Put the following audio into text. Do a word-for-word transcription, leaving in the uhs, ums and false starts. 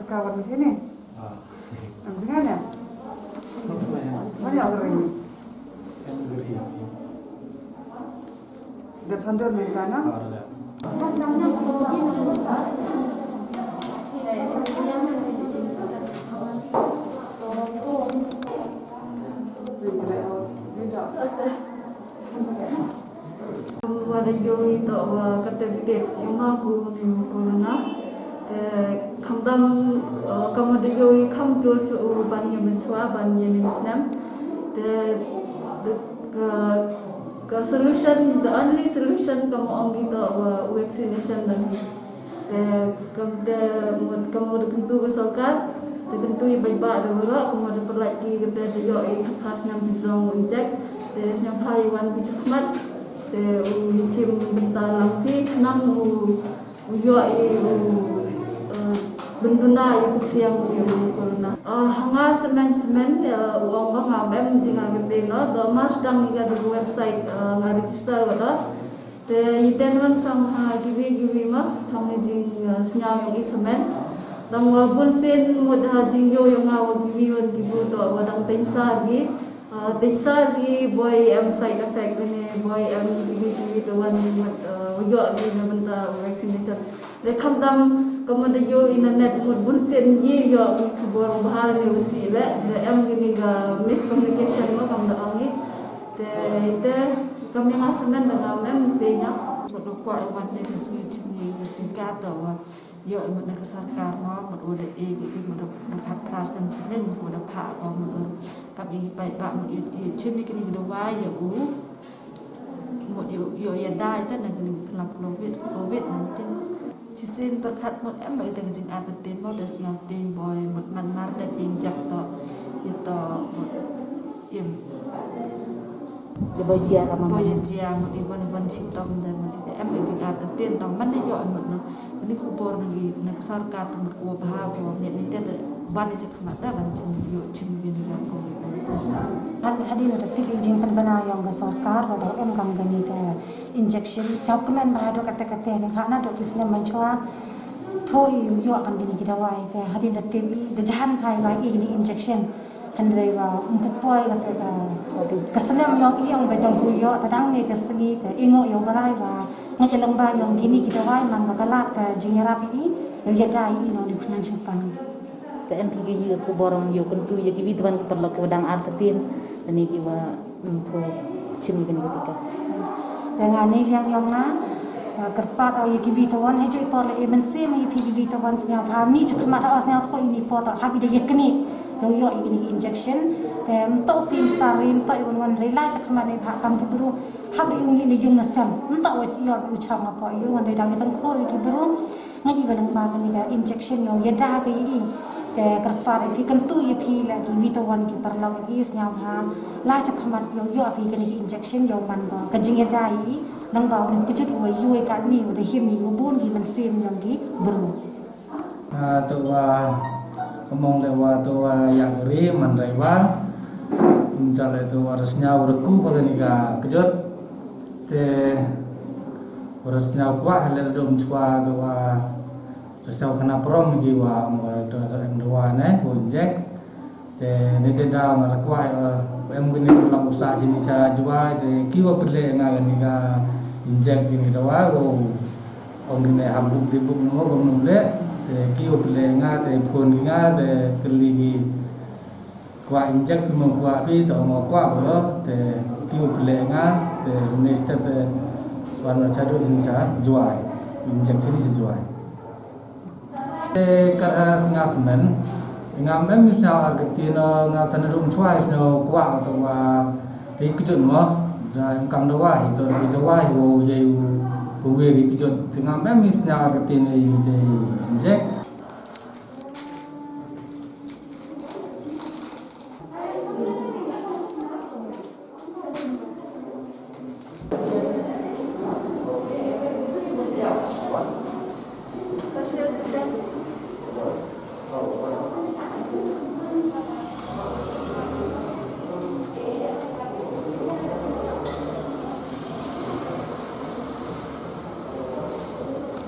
Kawan sini. Ah. Ang sini ya? Mana orang ini? Dep sandur ni tanah. Ah, ya. Wa da yoh i toh wa katte bitep yong nga ku ni corona. Te khamtam, eh, kam wa da yoh i kham jur chu u ban ya mynchwa, ban ya mynsnem. Te, te ka, ka solution, the only solution kam wa ong ki toh wa vaccination lang hi. Te kam te mut kam mut kyntu ka sorkar, te kyntu i paidbah da waroh, kam mut da pynlait ki kate da yoh i khatphra snem sijrong u inject, te sñiawbha i wan phi chakhmat, te u chim bynta lang phi, khnang u, u yoh i u, eh, bynduna i sukhriang i u corona. Eh, ha nga semen semen, eh, u ong ba nga em jingarkatien no, do mar sdang i ka da ka website, eh, nga register wa da. Te i ten wan chong ha kiwi kiwi ma, chong i jing, uh, sñiaw yong i semen. Dang wa bun sien mut ha jingyoh yong nga wa kiwi wan ki bru toh wa dang teiñsar ki. Uh, teiñsar ki boi em side effect ne, boi em kiwi kiwi toh wan mut, uh, wa yoh ki na bynta vaccination. Te khamtam kam wa da yoh i na net mut bun sien i yoh ki khubor bha ne wa sih le, da em kini ka miscommunication ma kam da ong i. Te, te, kam yong nga semen da ngam em te ñiah. Mut da kwah i wan ne ka sngi chini ka tika toh wa yoh i mut na ka sorkar mo, mut wa da e i mut da, da khatphra snem chini, mut da phah ko mut da kam i paidbah mut i, i chim i kini ki dawai ya u. Mut yoh, yoh yada i te na kini ki khlap covid, covid nineteen. Chisien pyrkhat mut em ba i te ka jingartatien mo, te sñiaw tieng boi mut man mar dep inject toh, i toh mut im. Te boi jia ka ma boi jia mut i wan, i wan chitom te mut i te em i jingartatien tang man da yoh mut na. Ni khubor na ki, na ka sorkar te mut ko bha ko, ni, ni te, te wan i te Mata ban chim yoh chim kini ka covid nineteen. Had, hadien da tip i jingpynbna yong ka sorkar wa da em kam kani ka injection. Sñiawkmen bha da katte katte ne, bha na da ki snem mynchwa. Thoh i yoh kam kini ki dawai te hadien da tip i da jan bha i wa i kini injection. Hynrei wa ym pu poi katte ka, ka snem yong i yong ba dang pu yoh, ta dang ne ka sngi te i ngooh yow barai wa nga i lang ba yong kini ki dawai man wa ka lad ka jingyarap i, yow yada i nong ni khñiang chingpang. Te em phi ki ya ka khubor ong yow kyntu ya kiwi tawon ki paralok kiwa dang artatien, lane kiwa ym pu chim ya kani ka tika. Te nga neiliang yong nga, nga kyrpad o ya kiwi tawon, heijooh i por le i mynsiem ya phi kiwi tawon, sñiawbha mih chakhmat o, sñiawthooh ini i por toh hap i da yaknieh yow yoh ya kani ka injection. Te ym toh u teiñsar i, ym toh i wan wan re, lai chakhmat neibhah kam ki bru, hap i u mih na yung na sem, ym toh wa yoh u chong hapoh yung, wan re dang i tangkhu ya ki bru. Nga i wa lang ba kani ka injection yow yada ka i. Te kyrpad i phi, kyntu ya phi la kiwi tawon ki paralok i, sñiawbha lai chakhmat yow yoh phi kani ka injection yow man ba ka jingyada i. Nang ba u ni kjut wa yoh i katni wa da him i wa bun ki mynsiem yong ki bru. Ah, to wa, ka mong le wa to wa ya kari man re wa. Ym cha le to wa da sñiaw wa da ku ba kani ka kjut. Te wa da sñiaw kwah le da dum chwa ka wa da sñiaw khana prom ki wa, wa da, da em dawa ne, wa inject. Te ni te daw nga da kwah, eh, em kini ka lang usa chini cha Jowai, te ki wa pynleh nga kani ka inject kini dawa, wa ong kini hap book di book no, wa ong no le, te ki wa pynleh nga, te phone ki nga, te kylli ki Kwah inject phi mo, kwah phi, to mo kwah ko, te ki u pynleh nga, te next step te wan cha du chini cha Jowai, inject chini cha Jowai. Te kat ha sngi smen, te ngam em i sñiaw artatien o, ngam sa nadum chwa i sñiaw kwah to wa te kjut mo, da em kam dawa hi, to ki dawa hi wow ye u pynwir i kjut, te ngam em i sñiaw artatien i te inject.